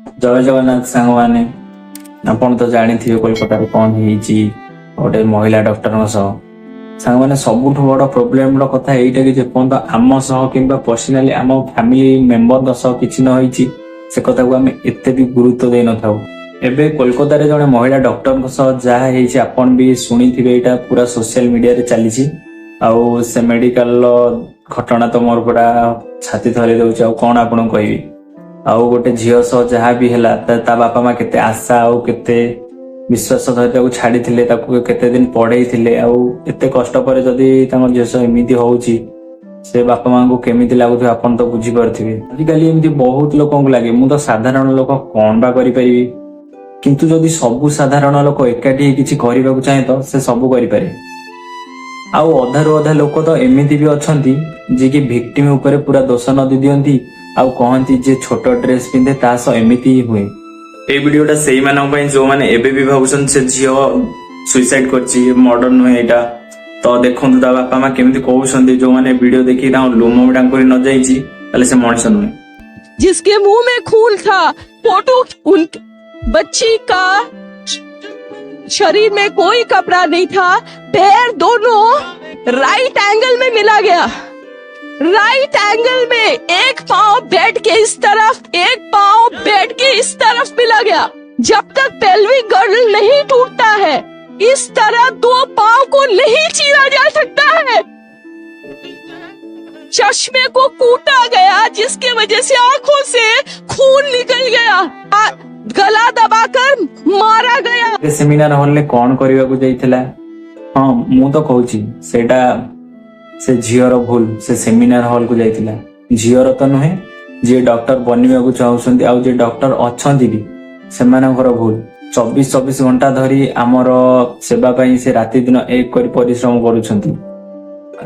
ଜୟ ଜଗନ୍ନାଥ ସାଙ୍ଗମାନେ। ଆପଣ ତ ଜାଣିଥିବେ କୋଲକାତାରେ କଣ ହେଇଛି ଗୋଟେ ମହିଳା ଡକ୍ଟରଙ୍କ ସହ। ସାଙ୍ଗମାନେ, ସବୁଠୁ ବଡ ପ୍ରୋବ୍ଲେମ ର କଥା ଏଇଟା କି ଯେପର୍ଯ୍ୟନ୍ତ ଆମ ସହ କିମ୍ବା ପର୍ସନାଲି ଆମ ଫ୍ୟାମିଲି ମେମ୍ବରଙ୍କ ସହ କିଛି ନ ହେଇଛି, ସେ କଥାକୁ ଆମେ ଏତେ ବି ଗୁରୁତ୍ୱ ଦେଇନଥାଉ। ଏବେ କୋଲକାତାରେ ଜଣେ ମହିଳା ଡକ୍ଟରଙ୍କ ସହ ଯାହା ହେଇଛି, ଆପଣ ବି ଶୁଣିଥିବେ। ଏଇଟା ପୁରା ସୋସିଆଲ ମିଡିଆରେ ଚାଲିଛି। ଆଉ ସେ ମେଡିକାଲର ଘଟଣା ତ ମୋର ପୁରା ଛାତି ଥରେଇ ଦଉଛି। ଆଉ କଣ ଆପଣଙ୍କୁ କହିବି? ଆଉ ଗୋଟେ ଝିଅ ସହ ଯାହା ବି ହେଲା, ତା ବାପା ମା କେତେ ଆଶା ଆଉ କେତେ ବିଶ୍ୱାସ ଧରି ତାକୁ ଛାଡିଥିଲେ, ତାକୁ କେତେ ଦିନ ପଢେଇଥିଲେ। ଆଉ ଏତେ କଷ୍ଟ ପରେ ଯଦି ତାଙ୍କ ଝିଅ ସହ ଏମିତି ହଉଛି, ସେ ବାପା ମାଙ୍କୁ କେମିତି ଲାଗୁଥିବ, ଆପଣ ତ ବୁଝିପାରୁଥିବେ। ଆଜିକାଲି ଏମିତି ବହୁତ ଲୋକଙ୍କୁ ଲାଗେ, ମୁଁ ତ ସାଧାରଣ ଲୋକ, କଣ ବା କରିପାରିବି? କିନ୍ତୁ ଯଦି ସବୁ ସାଧାରଣ ଲୋକ ଏକାଠି ହେଇ କିଛି କରିବାକୁ ଚାହେଁ, ତ ସେ ସବୁ କରିପାରେ। ଆଉ ଅଧାରୁ ଅଧା ଲୋକ ତ ଏମିତି ବି ଅଛନ୍ତି, ଯିଏକି ଭିକ୍ଟିମ ଉପରେ ପୁରା ଦୋଷ ନଦି ଦିଅନ୍ତି ଆଉ କହନ୍ତି, ଯେ ଛୋଟ ଡ୍ରେସ ପିନ୍ଧେ ତା ସହ ଏମିତି ହିଁ ହୁଏ। ଏଇ ଭିଡିଓଟା ସେଇମାନଙ୍କ ପାଇଁ, ଯୋଉମାନେ ଏବେ ବି ଭାବୁଛନ୍ତି ସେ ଝିଅ ସୁଇସାଇଡ କରିଛି, ମର୍ଡର ନୁହେଁ ଏଇଟା। ତ ଦେଖନ୍ତୁ ତା ବାପା ମା କେମିତି କହୁଛନ୍ତି। ଯୋଉମାନେ ଭିଡିଓ ଦେଖିକି ତାଙ୍କ ଲୁମ ବି ଟାଙ୍କୁରି ନ ଯାଇଛି, ତାହେଲେ ସେ ମଣିଷ ନୁହେଁ। जिसके मुंह में खून था, फोटो उन बच्ची का शरीर में कोई कपड़ा नहीं था। पैर दोनों राइट एंगल में मिला गया, राइट एंगल में। एक पांव बेड के इस तरफ, एक पांव बेड के इस तरफ मिला गया। जब तक पेल्विक गर्डल नहीं टूटता है, इस तरह दो पांव को नहीं चीरा जा सकता है। चश्मे को कूटा गया, जिसके वजह से आंखों से खून निकल गया। गला दबाकर मारा गया। ସେମିନାର ହଲରେ କଣ କରିବାକୁ ଯାଇଥିଲା? ହଁ, ମୁଁ ତ କହୁଛି, ସେଇଟା ସେ ଝିଅର ଭୁଲ। ସେ ସେମିନାର ହଲକୁ ଯାଇଥିଲା। ଝିଅର ତ ନୁହେଁ, ଯିଏ ଡକ୍ଟର ବନିବାକୁ ଚାହୁଁଛନ୍ତି ଆଉ ଯିଏ ଡକ୍ଟର ଅଛନ୍ତି ବି, ସେମାନଙ୍କର ଭୁଲ। 24 24 ଘଣ୍ଟା ଧରି ଆମର ସେବା ପାଇଁ ସେ ରାତି ଦିନ ଏକ କରି ପରିଶ୍ରମ କରୁଛନ୍ତି।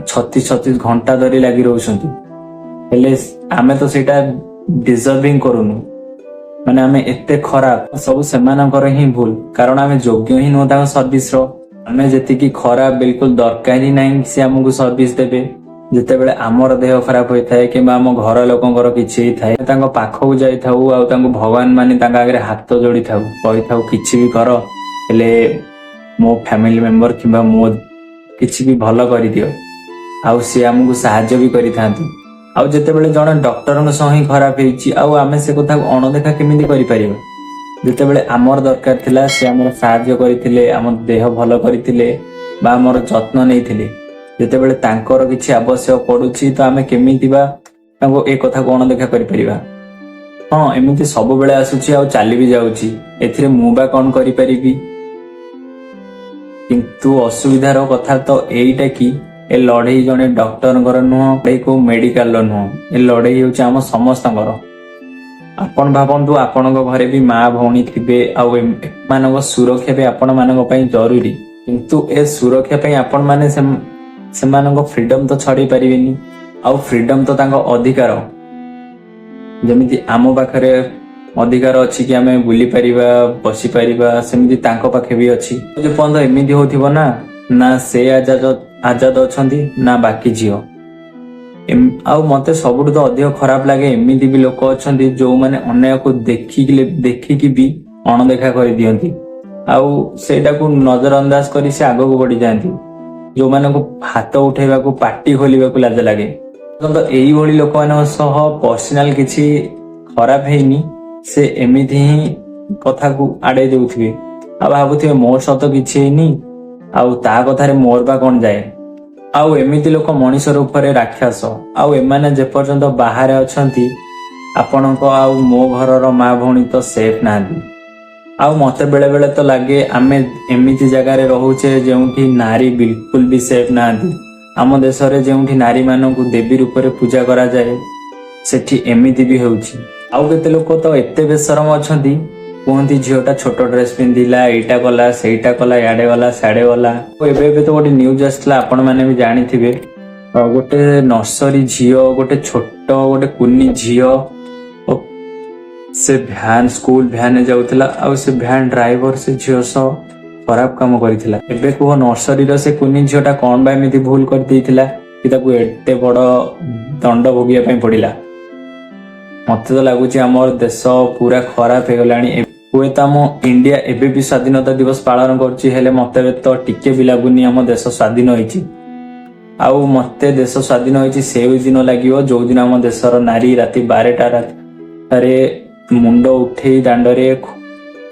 36 36 ଘଣ୍ଟା ଧରି ଲାଗି ରହୁଛନ୍ତି। ହେଲେ ଆମେ ତ ସେଇଟା ଡିଜର୍ଭିଂ କରୁନୁ। ମାନେ ଆମେ ଏତେ ଖରାପ। ସବୁ ସେମାନଙ୍କର ହିଁ ଭୁଲ, କାରଣ ଆମେ ଯୋଗ୍ୟ ହିଁ ନୁହଁ ତାଙ୍କ ସର୍ଭିସର। ଆମେ ଯେତିକି ଖରାପ, ବିଲକୁଲ ଦରକାର ହିଁ ନାହିଁ ସେ ଆମକୁ ସର୍ଭିସ ଦେବେ। ଯେତେବେଳେ ଆମର ଦେହ ଖରାପ ହୋଇଥାଏ କିମ୍ବା ଆମ ଘର ଲୋକଙ୍କର କିଛି ହେଇଥାଏ, ତାଙ୍କ ପାଖକୁ ଯାଇଥାଉ ଆଉ ତାଙ୍କୁ ଭଗବାନ ମାନି ତାଙ୍କ ଆଗରେ ହାତ ଯୋଡିଥାଉ, କହିଥାଉ, କିଛି ବି କର, ହେଲେ ମୋ ଫ୍ୟାମିଲି ମେମ୍ବର କିମ୍ବା ମୋ କିଛି ବି ଭଲ କରିଦିଅ। ଆଉ ସିଏ ଆମକୁ ସାହାଯ୍ୟ ବି କରିଥାନ୍ତି। ଆଉ ଯେତେବେଳେ ଜଣେ ଡକ୍ଟରଙ୍କ ସହ ହିଁ ଖରାପ ହେଇଛି, ଆଉ ଆମେ ସେ କଥାକୁ ଅଣଦେଖା କେମିତି କରିପାରିବା? ଯେତେବେଳେ ଆମର ଦରକାର ଥିଲା, ସେ ଆମର ସାହାଯ୍ୟ କରିଥିଲେ, ଆମ ଦେହ ଭଲ କରିଥିଲେ ବା ଆମର ଯତ୍ନ ନେଇଥିଲେ। ଯେତେବେଳେ ତାଙ୍କର କିଛି ଆବଶ୍ୟକ ପଡୁଛି, ତ ଆମେ କେମିତି ବା ତାଙ୍କୁ ଏ କଥାକୁ ଅଣଦେଖା କରିପାରିବା? ହଁ, ଏମିତି ସବୁବେଳେ ଆସୁଛି ଆଉ ଚାଲି ବି ଯାଉଛି। ଏଥିରେ ମୁଁ ବା କଣ କରିପାରିବି? କିନ୍ତୁ ଅସୁବିଧାର କଥା ତ ଏଇଟା କି ଏ ଲଢେଇ ଜଣେ ଡକ୍ଟରଙ୍କର ନୁହଁ, ଲଢେଇ କୋଉ ମେଡିକାଲର ନୁହଁ, ଏ ଲଢେଇ ହେଉଛି ଆମ ସମସ୍ତଙ୍କର। ଆପଣ ଭାବନ୍ତୁ, ଆପଣଙ୍କ ଘରେ ବି ମା ଭଉଣୀ ଥିବେ ଆଉ ଏମାନଙ୍କ ସୁରକ୍ଷା ବି ଆପଣ ମାନଙ୍କ ପାଇଁ ଜରୁରୀ। କିନ୍ତୁ ଏ ସୁରକ୍ଷା ପାଇଁ ଆପଣ ମାନେ ସେମାନଙ୍କ ଫ୍ରିଡମ ତ ଛଡେଇ ପାରିବେନି। ଆଉ ଫ୍ରିଡମ ତ ତାଙ୍କ ଅଧିକାର। ଯେମିତି ଆମ ପାଖରେ ଅଧିକାର ଅଛି କି ଆମେ ବୁଲି ପାରିବା, ବସି ପାରିବା, ସେମିତି ତାଙ୍କ ପାଖେ ବି ଅଛି। ଯେପର୍ଯ୍ୟନ୍ତ ଏମିତି ହଉଥିବ ନା, ନା ସେ ଆଜାଦ ଆଜାଦ ଅଛନ୍ତି, ନା ବାକି ଝିଅ। ଆଉ ମତେ ସବୁଠୁ ତ ଅଧିକ ଖରାପ ଲାଗେ, ଏମିତି ବି ଲୋକ ଅଛନ୍ତି ଯୋଉମାନେ ଅନ୍ୟାୟକୁ ଦେଖିକି ଦେଖିକି ବି ଅଣଦେଖା କରିଦିଅନ୍ତି ଆଉ ସେଇଟାକୁ ନଜର ଅନ୍ଦାଜ କରି ସେ ଆଗକୁ ବଢିଯାଆନ୍ତି, ଯୋଉମାନଙ୍କୁ ହାତ ଉଠେଇବାକୁ, ପାଟି ଖୋଲିବାକୁ ଲାଜ ଲାଗେ। ତ ଏଇଭଳି ଲୋକମାନଙ୍କ ସହ ପର୍ସନାଲ କିଛି ଖରାପ ହେଇନି, ସେ ଏମିତି ହିଁ କଥାକୁ ଆଡେଇ ଦଉଥିବେ ଆଉ ଭାବୁଥିବେ, ମୋର ସହ ତ କିଛି ହେଇନି, ଆଉ ତା କଥାରେ ମୋର ବା କଣ ଯାଏ? ଆଉ ଏମିତି ଲୋକ ମଣିଷ ରୂପରେ ରାକ୍ଷସ। ଆଉ ଏମାନେ ଯେପର୍ଯ୍ୟନ୍ତ ବାହାରେ ଅଛନ୍ତି, ଆପଣଙ୍କ ଆଉ ମୋ ଘରର ମା ଭଉଣୀ ତ ସେଫ୍ ନାହାନ୍ତି। ଆଉ ମତେ ବେଳେ ବେଳେ ତ ଲାଗେ, ଆମେ ଏମିତି ଜାଗାରେ ରହୁଛେ ଯେଉଁଠି ନାରୀ ବିଲକୁଲ ବି ସେଫ୍ ନାହାନ୍ତି। ଆମ ଦେଶରେ ଯେଉଁଠି ନାରୀମାନଙ୍କୁ ଦେବୀ ରୂପରେ ପୂଜା କରାଯାଏ, ସେଠି ଏମିତି ବି ହେଉଛି। ଆଉ କେତେ ଲୋକ ତ ଏତେ ବେସରମ ଅଛନ୍ତି, କୁହନ୍ତି ଝିଅଟା ଛୋଟ ଡ୍ରେସ ପିନ୍ଧିଲା, ଏଇଟା କଲା, ସେଇଟା କଲା, ଇଆଡେ ଗଲା, ସିଆଡେ ଗଲା। ଆଉ ଏବେ ଏବେ ତ ଗୋଟେ ନ୍ୟୁଜ ଆସିଥିଲା, ଆପଣ ମାନେ ବି ଜାଣିଥିବେ। ଗୋଟେ ନର୍ସରୀ ଝିଅ, ଗୋଟେ ଛୋଟ, ଗୋଟେ କୁନି ଝିଅ ଓ ସେ ଭ୍ୟାନ, ସ୍କୁଲ ଭ୍ୟାନରେ ଯାଉଥିଲା ଆଉ ସେ ଭ୍ୟାନ ଡ୍ରାଇଭର ସେ ଝିଅ ସହ ଖରାପ କାମ କରିଥିଲା। ଏବେ କୁହ, ନର୍ସରୀର ସେ କୁନି ଝିଅଟା କଣ ବା ଏମିତି ଭୁଲ କରିଦେଇଥିଲା କି ତାକୁ ଏତେ ବଡ ଦଣ୍ଡ ଭୋଗିବା ପାଇଁ ପଡିଲା? ମତେ ତ ଲାଗୁଛି ଆମର ଦେଶ ପୁରା ଖରାପ ହେଇଗଲାଣି। ହୁଏତ ଆମ ଇଣ୍ଡିଆ ଏବେ ବି ସ୍ୱାଧୀନତା ଦିବସ ପାଳନ କରୁଛି, ହେଲେ ମତେ ତ ଟିକେ ବି ଲାଗୁନି ଆମ ଦେଶ ସ୍ୱାଧୀନ ହେଇଛି। ଆଉ ମତେ ଦେଶ ସ୍ୱାଧୀନ ହେଇଛି ସେଇ ଦିନ ଲାଗିବ, ଯୋଉଦିନ ଆମ ଦେଶର ନାରୀ ରାତି 12ଟା ରାତିରେ ମୁଣ୍ଡ ଉଠେଇ ଦାଣ୍ଡରେ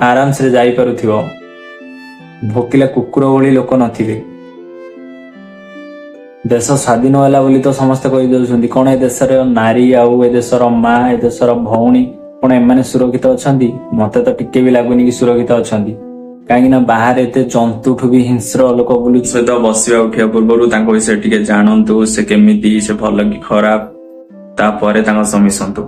ଆରାମସରେ ଯାଇପାରୁଥିବ, ଭୋକିଲା କୁକୁର ଭଳି ଲୋକ ନଥିବେ। ଦେଶ ସ୍ୱାଧୀନ ହେଲା ବୋଲି ତ ସମସ୍ତେ କହିଦଉଛନ୍ତି। କଣ ଏ ଦେଶର ନାରୀ ଆଉ ଏ ଦେଶର ମା, ଏ ଦେଶର ଭଉଣୀ, କଣ ଏମାନେ ସୁରକ୍ଷିତ ଅଛନ୍ତି? ମତେ ତ ଟିକେ ବି ଲାଗୁନି କି ସୁରକ୍ଷିତ ଅଛନ୍ତି। କାହିଁକି ନା ବାହାରେ ଏତେ ଜନ୍ତୁଠୁ ବି ହିଂସ୍ର ଲୋକ ବୁଲୁଛି। ସହିତ ବସିବା ଉଠିବା ପୂର୍ବରୁ ତାଙ୍କ ବିଷୟରେ ଟିକେ ଜାଣନ୍ତୁ, ସେ କେମିତି, ସେ ଭଲ କି ଖରାପ, ତାପରେ ତାଙ୍କ ସହ ମିଶନ୍ତୁ।